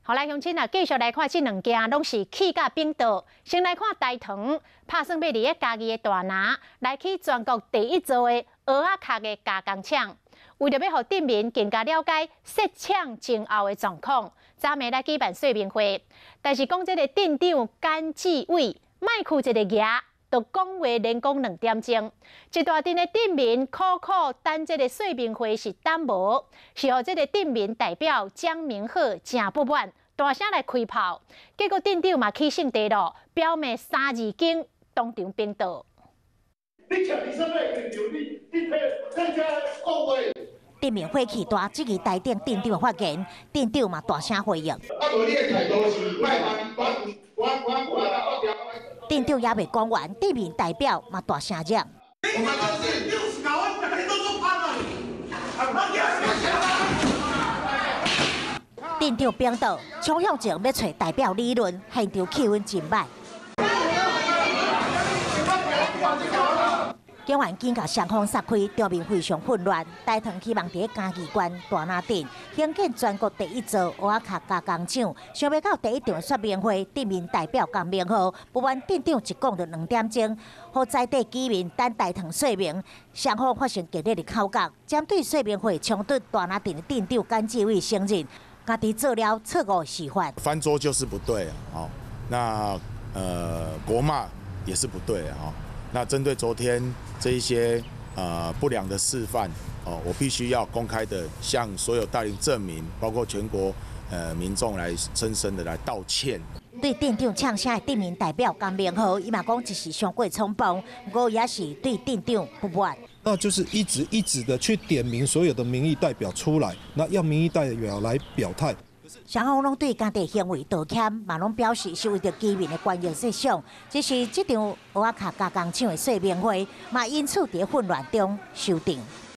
好來，鄉親啊，繼續來看這兩件，攏是氣甲反倒。先來看大同，拍算欲佇咧嘉義的大林來起全國第一座的蚵仔殼的加工廠，為著欲予鎮民更加了解設廠前後的狀況，昨暝來舉辦說明會。但是講這個鎮長簡志偉，麥克一个蜈，就講話連講2點鐘。一大陣的鎮民苦苦等這个說明會是等無，是予這个鎮民代表江明鶴誠不滿，大聲來開炮。結果鎮長嘛起性地咯，表明三字經當場反倒。你徛佇啥物現場？你在遮講話。鎮民火氣大，質疑台頂鎮長的發言，鎮長嘛大聲回應。啊，無你的態度是莫我我我我我。鎮長猶未講完，鎮民代表嘛大聲嚷。我們都是60萬，每天都說怕了。鎮長反倒，衝向前欲揣代表理論，現場氣氛真䆀。警員緊共雙方殺開，場面非常混亂。大同希望佇嘉義縣大林鎮興建全國第一座蚵仔殼加工廠，想袂到第一場說明會，鎮民代表江明浩不滿鎮長一講就2點鐘，予在地居民等大同說明，雙方發生激烈的口角。針對說明會衝突，大林鎮的鎮長簡志偉承認，家己做了錯誤示範。翻桌就是不對啊，那國罵也是不對啊。那針對昨天這一些不良的示範，哦，我必須要公開的向所有大林鎮民，包括全國民眾來深深的來道歉。對鎮長嗆聲的鎮民代表江明浩，伊嘛講一時傷過衝動，毋過也是對鎮長不滿。那就是一直一直的去點名所有的民意代表出來，那要民意代表來表態。雙方攏對家己行為道歉，嘛攏表示是為著居民的權益設想。只是這場蚵仔殼加工廠的說明會，嘛因此佇混亂中收場。